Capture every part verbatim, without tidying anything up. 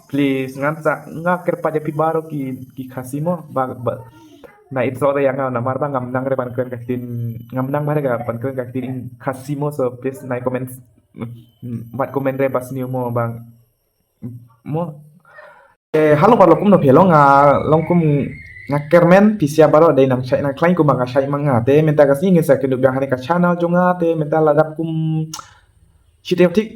Please, ngan sa, nga kyrpad ïa phi baroh ki, ki Khasi mo, ba, ba, na ïeit soh re ïa nga namar ba ngam nang re ban kren ka ktien, ngam nang ba re ka ban kren ka ktien Khasi mo, so please nai comment, mm, wat comment re ba sniew mo ba, mo. Eh, hello, baroh kumno phi long, nga long kum nga kyrmen phi sia baroh dei nang shait nang khlaiñ kumba nga shait ma nga. Te mynta ka sngi ngin sa kynduh biang ha kane ka channel jong nga, te mynta la dap kum shi taïew thik,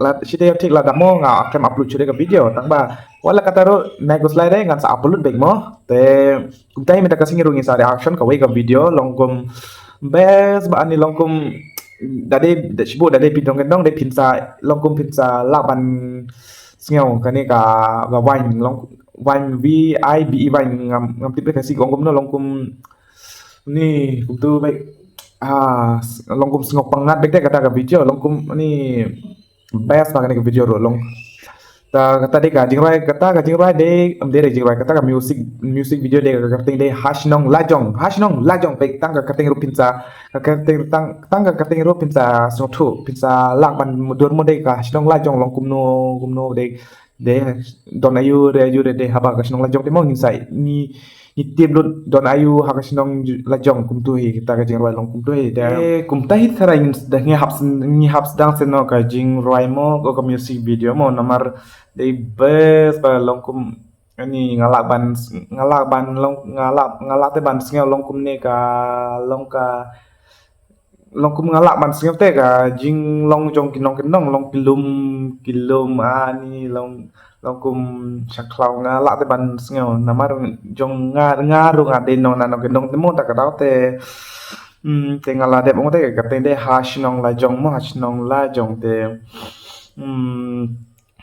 la, shi taïew thik la dap mo nga khlem upload shuh de ka video, tang ba wat la katta ruh nai khuslai de ngan sa upload bek mo. Te kumta hi mynta ka sngi ruh ngin sa reaction kawei ka video long kum best ba ani long kum da dei, da shibun da dei phi dong kendong de phin sa long kum phin sa lah ban sngew kane ka, ka waiñ long, waiñ, V I B E waiñ, ngam, ngam tip de ka Khasi ong kumno long kum ni kumtu bek. Ah, long kum sngew pyngngad bek de kata ka video long kum ni best ba kane ka video ruh long. Ta kata de ka jingrwai, kata ka jingrwai de, em, de jingrwai, kata ka music, music video de ka kyrteng de Ha Shnong Lajong, Ha Shnong Lajong, bek tang ka kyrteng ruh phin sa, ka kyrteng tang, tang ka kyrteng ruh phin sa sngewthuh, phin sa lah ban dur mo de ka Ha Shnong Lajong long kumno, kumno de, de don aïu re, aïu re de haba ka shnong lajong te mo ngin sa ngi, ngi tip lut don aïu ha ka shnong lajong kumtu hi, kita ka jingrwai long kumtu hi. De kumta hi tharai ngin s-, de ngi hap s-, ngi hap sdang sien noh ka jingrwai mo, ko ka music video mo, namar dei best ba long kum ani nga lah ban s-, nga lah ban long, nga lah, nga lah te ban sngew long kumne ka long ka long kum nga lah ban sngew te ka jinglong jong ki nongkyndong long ki lum, ki lum ani long, long kum shakhlaw nga lah te ban sngew namar jong nga, nga ruh nga dei nong na nongkyndong te mo ta ka daw te. Hmm, te nga la dep ong te ka kyrteng de Ha Shnong Lajong mo, Ha Shnong Lajong te. Hmm,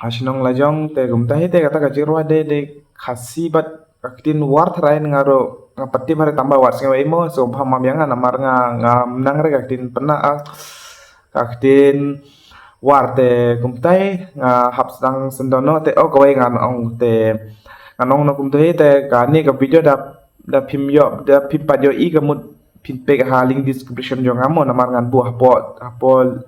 Ha Shnong Lajong te kumta hi te kata ka jingrwai de, de Khasi bad ka ktien War tharai nga ruh nga pat tip ha re tang ba wat sngew ei mo, so bha ma biang nga namar nga, ngam nang re ka ktien Pnar, ah, ka ktien War te kumta hi nga hap sdang sien noh te, oh, kawei ngan ong te, ngan ong noh kumta hi te kane ka video da, da phim ïoh, da phim pat ïohi ka mut phin peit ha link description jong nga mo namar ngan buh hapoh, hapoh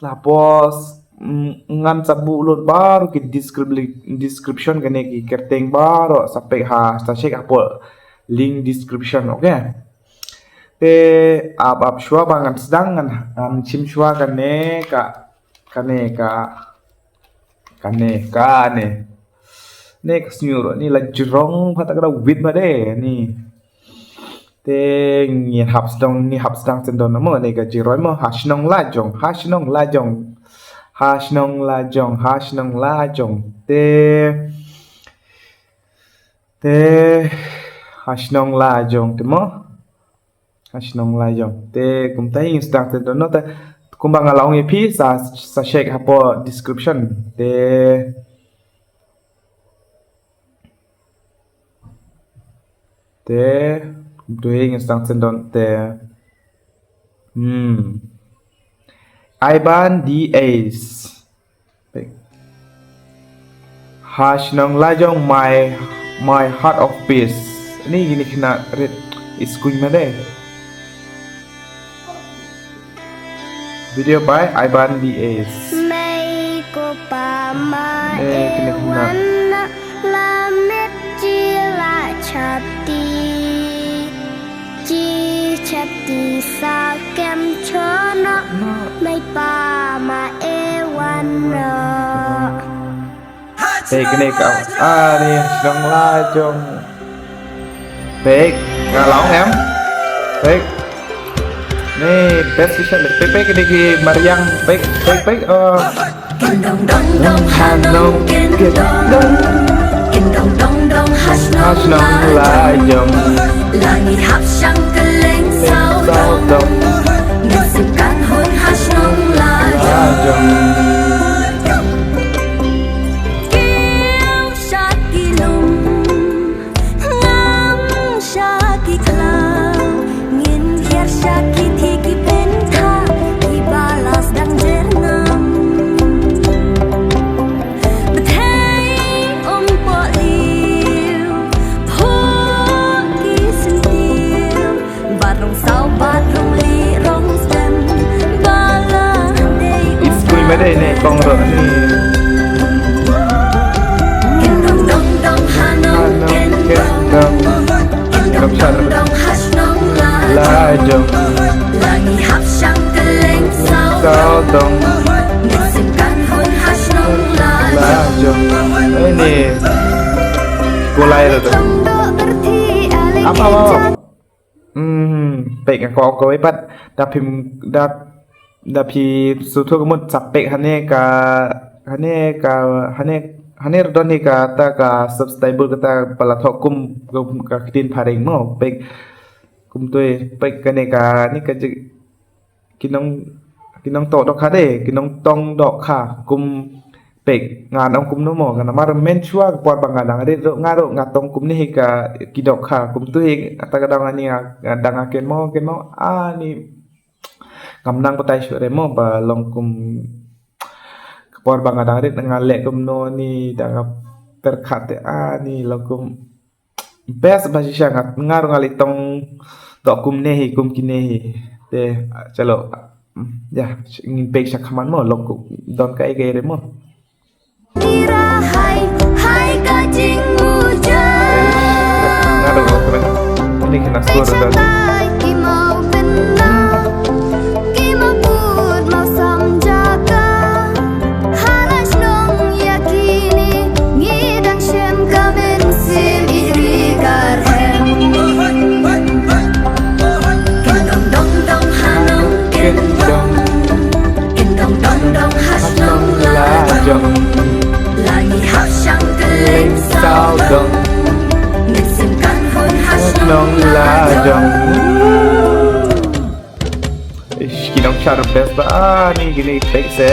Lah pos, mm, ngan sa buh lut baroh ki description, description kane ki kyrteng baroh sa peit ha, sa check hapoh link description, okay? Te ap ap shuwa ba ngan sdang ngan, ngan shim shuwa kane ka, kane ka, kane ka ne. Ne ka snier ni la jrong pha ta ka da wit ba de ni. Te ngin hap sdang, ngi hap sdang sien don mo ne ka jingrwai mo, Ha Shnong Lajong, Ha Shnong Lajong. Ha Shnong Lajong, Ha Shnong Lajong. Te, te, Ha Shnong Lajong te mo. Ha Shnong Lajong. Te kumta hi ngin sdang sien don te kumba nga la ong ïa phi sa, sa check hapoh description. Te Te, dei ngin sdang sien don te. Hmm. Iban D Ace. Ha Shnong Lajong my, my heart of peace. Ni gini kena rit iskuin made. Video by Iban D Ace. Mei ko pa ma eh, e wan na la met ji la chati. Ji chati sa kem chono. Mei pa ma e wan na. Pek ne ka, ah, ni Shnong Lajong. Pek, ka long em. Pek. Ni best vision deh. Pek, pek ni ki mariang. Pek, pek, pek. Oh. Kin dong dong dong ha nong kin dong. Kin dong dong dong ha Shnong Lajong. Langi hap shang keleng saw dong. Ngi suk kan hun ha Shnong Lajong. Kiew sha ki lum, ngam sha ki khlaw, ngin hiar sha ki thik ki bynta, ki balas dang jer ngam. Bthei um poh liw, phuh ki syntiew, Barong saw, barong li, rong stem, bala dei. Iskul ma dei ne, Kulai tu. Apa, apa, apa? Hmm, pek aku kau ipat. Dah phim, dah, dah phi sutu kemut sapek hane ka, hane ka, hane, hane redon ni ka ta ka subscriber kata pala thok kum, kum ka ktin phareng mo. Pek kum tu pek kane ka ni ka jik. Ki nong, ki nongtong dohkha de, ki nongtong dohkha kum pek ngan ong kumno mo, ka namar mynshwa ka por ba nga dang rit ruh nga ruh nga tong kumne hi ka ki dohkha, kumtu hi ata ka dang ani nga dang a ken mo, ken mo, ani ngam nang batai shuh re mo ba long kum ka por ba nga dang rit nga leh kumno ni dang a pyrkhat te ani long kum best ba shisha nga, nga ruh nga leh tong toh kumne hi kum kine hi. Te, ah, chalo. Ya, ngin pek sha khmat mo, lok don kaei kaei re mo. Ira hai, hai ka jingmuja. Nga ruh nga kren. Ini kena suara dan. Ki mau pynna, ki mau put mau sam jaka. Hala shnong ïa kine, ngi dang shem ka mynsiem iri kar hem. Kin dong dong dong ha nong kin dong. Kin dong dong dong ha shnong la jong. La ngi hap shang kylleng sawdong. Mynsiem kan hun ha shnong la jong. Ish, ki nongshad best ba, ah, ni kine fake se.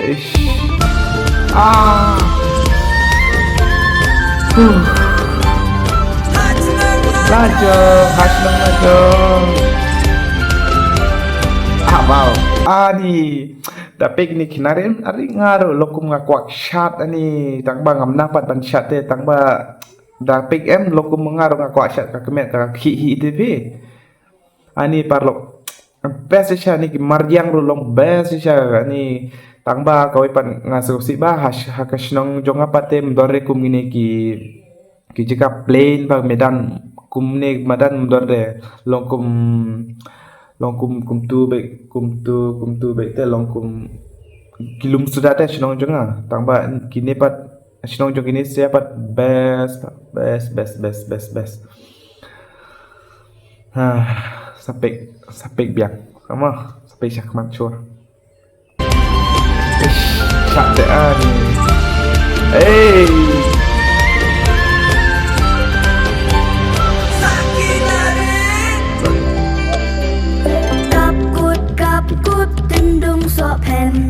Ish. Ah. Huh. La jong, ha shnong la jong. Ah, wow. Ah, ni. Da pek ni kine rim, ari nga ruh lok kum nga kwah shad ani, tang ba ngam nang pat ban shad te, tang ba da pek em lok kum nga ruh nga kwah shad ka kmet ka khih hi te phi. Ani paralok. Best shisha ni ki mariang ruh long best shisha ani tang ba kawei pat nga sngewsih ba ha, ha ka shnong jong nga pat te mdor re kum kine ki, ki jaka plain ba medan kumne madan mdor re long kum, long kum kumtu bek, kumtu, kumtu bek te long kum ki lum suda te shnong jong nga. Tang ba kine pat shnong jong kine sia pat best, best, best, best, best, best. Ha, sa pek, sa pek biang. Kama, sa pek sha khmat shuwa. Ish, shah te ani. Hey. Kap kut, kap kut, tyndong soh phen.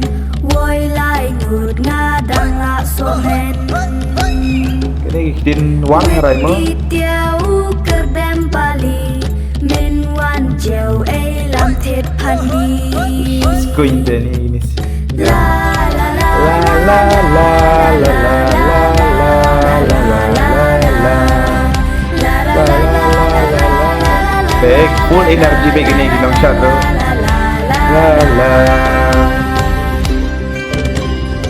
Woi lai ngut nga dang la soh phen. Kane ki ktien wan ha rai mo. Ki tiaw kerdem pali, men wan jeu ei lam thied phan di. Skuin te ni ni. La la la la la la la la la la la la. Bek full energy bek ini ki nongshad tu. La la.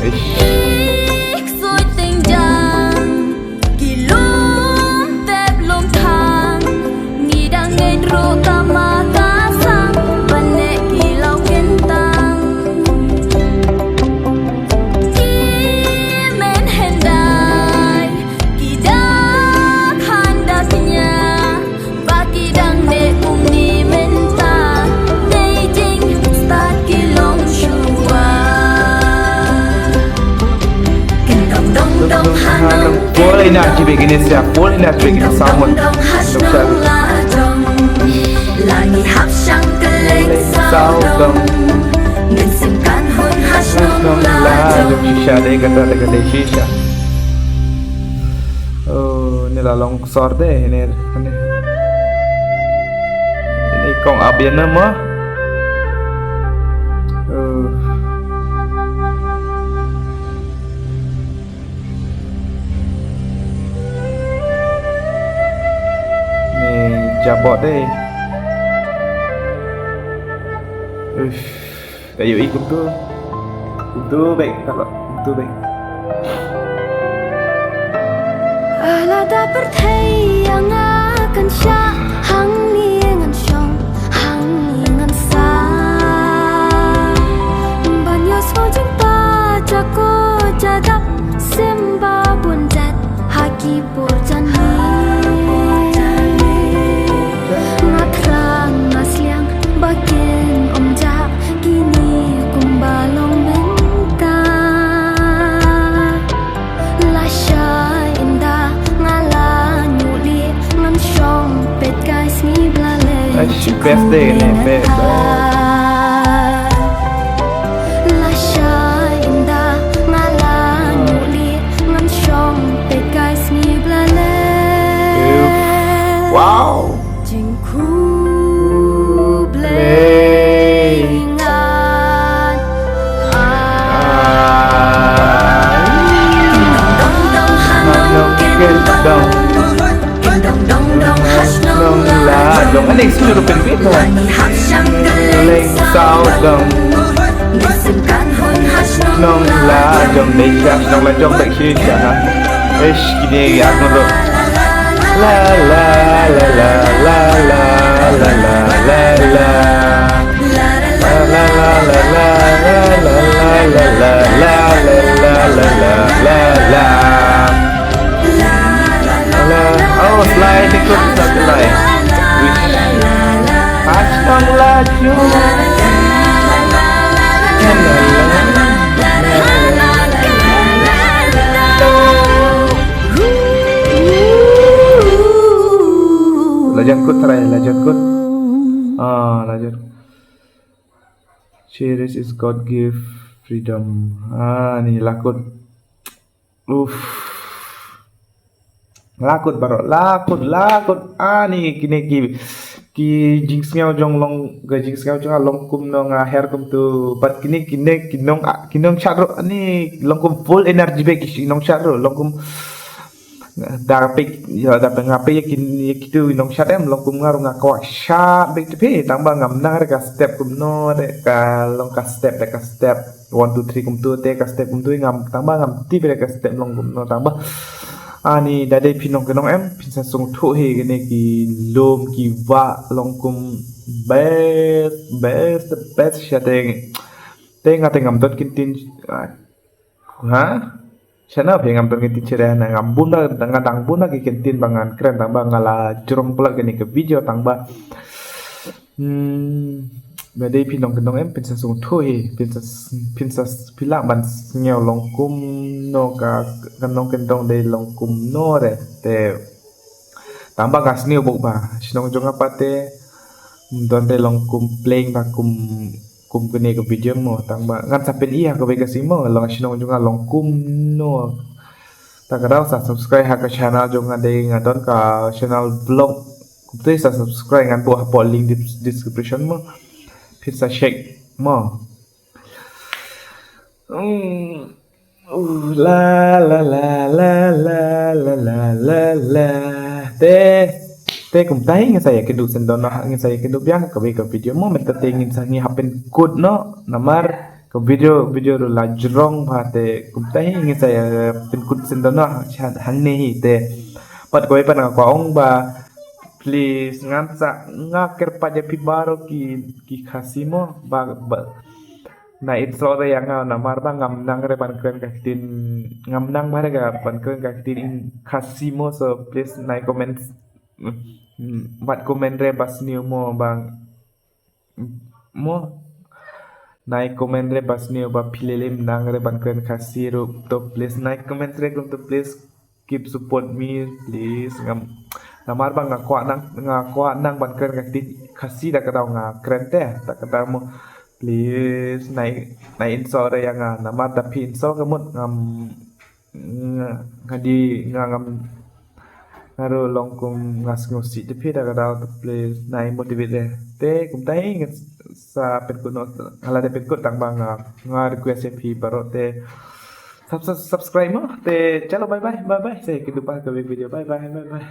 Ish. Ih, ksuid tynjang, ki lum tep lum thang, ngi dang ngeit ruh ka ma ka sang, ban neh ki law kyntang. Ki men hyndai, ki dak han dak nia, ba ki dang neh kumne mynta, dei jingstad ki long shuwa. Kin dong dong dong ha nong. Full energy begini sia, full energy begini samun. Dong ha shnong la jong. La ngi hap shang kylleng sawdong. Mynsiem kan hun ha shnong la jong. Shisha dei kata dei kata shisha. Oh, ni la long sor dei, ni, ni. Ni kong ap ïa na ma. Uh. Ni jabot dei. Uff. Ayo, i kumtu. Kumtu bek, kalau kumtu bek. Ala da pyrthei ïa nga kan shah, hangne ngan shong, hangne ngan sah. Ban ïohsngew jingpajako jadap Best day ne, best. Wow. Nong la jong, ani shu ruh pynbit noh. Leng saw dong. Nong la jong, dei sha nong la jong, dei shi sha ha. Eish, kine ïa nong ruh. La la la la la la la la la la. Oh, slide ikut satu slide. Hashtag laju. La jan kut trai, la jan kut. Ah, la jan. Cherish is God gift freedom. Ah, ni la kut. Uff. La kut baroh, la kut, la kut. Ani kine ki, ki jingsngew jong long, ka jingsngew jong nga long kumno nga her kumto. Pat kine, kine ki nong, ah, ki nongshad ruh, ani long kum full energy bad ki nongshad ruh, long kum da peit, ïa da peit nga peit ïa ki, ïa kitu ki nongshad em, long kum nga ruh nga kwah shad bad tu phi, tang ba ngam nang re ka step kumno re, ka long ka step re ka step. One, two, three kumtu te ka step kumtu, ngam tang ba ngam tip re ka step long kumno, tang ba ani da dei phi nong ki nong em, phin sa sngewthuh hi kine ki lum ki wah long kum best, best, the best sha te. Te nga te ngam don kin tin, ah, ha? Shano phi ngam don kin tin sha te, na ngam bun da, nga dang bun da ki kin tin ba ngan kren, tang ba nga la jrong pla kine ki video, tang ba Hmm, ba dei phi nong ki nong em, phin sa sngewthuh hi, phin sa, phin sa phi lah ban sngew long kumno ka, ka nong kyndong dei long kumno re, te tang ba nga sngewbha ba shnong jong nga pat te ym don re long kum pyrshah ba kum, kum kane ka video mo, tang ba ngan sa pyni ha kawei ka sngi mo long shnong jong nga long kumno. Ta ka daw sa subscribe ha ka channel jong nga, dei nga don ka channel vlog. Kumta sa subscribe, ngan buh hapoh link dis-, description mo. Phin sa check mo. Hmm. Uh, la la la. Te, te kumta hi ngin sa ïakynduh shen don noh, ngin sa ïakynduh biang ha kawei ka video mo, mynta te ngin sa, ngi hap pynkut noh, namar ka video, video ruh la jrong bha, te kumta hi ngin sa ïa pynkut shen don noh hangne hi te. Pat kawei pat nga kwah ong ba please ngan sa, nga kyrpad ïa phi baroh ki, ki Khasi mo ba, ba na intro re ïa nga namar ba ngam nang re ban kren ka ktien, ngam nang ba re ka ban kren ka ktien Khasi mo, so please nai comment, mm, wat comment re ba sniew mo ba mo. Nai comment re ba sniew ba phi lei lei ym nang re ban kren Khasi ruh, to please nai comment re kumto, please keep support me please. Ngam, namar ba nga kwah nang, nga kwah nang ban kren ka ktien Khasi, da ka daw nga kren te, da ka daw mo, please nai, nai insult re ïa nga, namar da phi insult ka mut ngam, nga, nga di, nga ngam, nga ruh long kum nga sngewsih te phi, da ka daw te please nai motivate re. Te kumta hi ngin sa pynkut noh, nga la dep pynkut tang ba nga, nga request ïa phi baroh te sub-, sub-, subscribe mo. Te chalo, bye bye, bye bye. Sa ïakynduh pat ha kawei video. Bye bye, bye bye.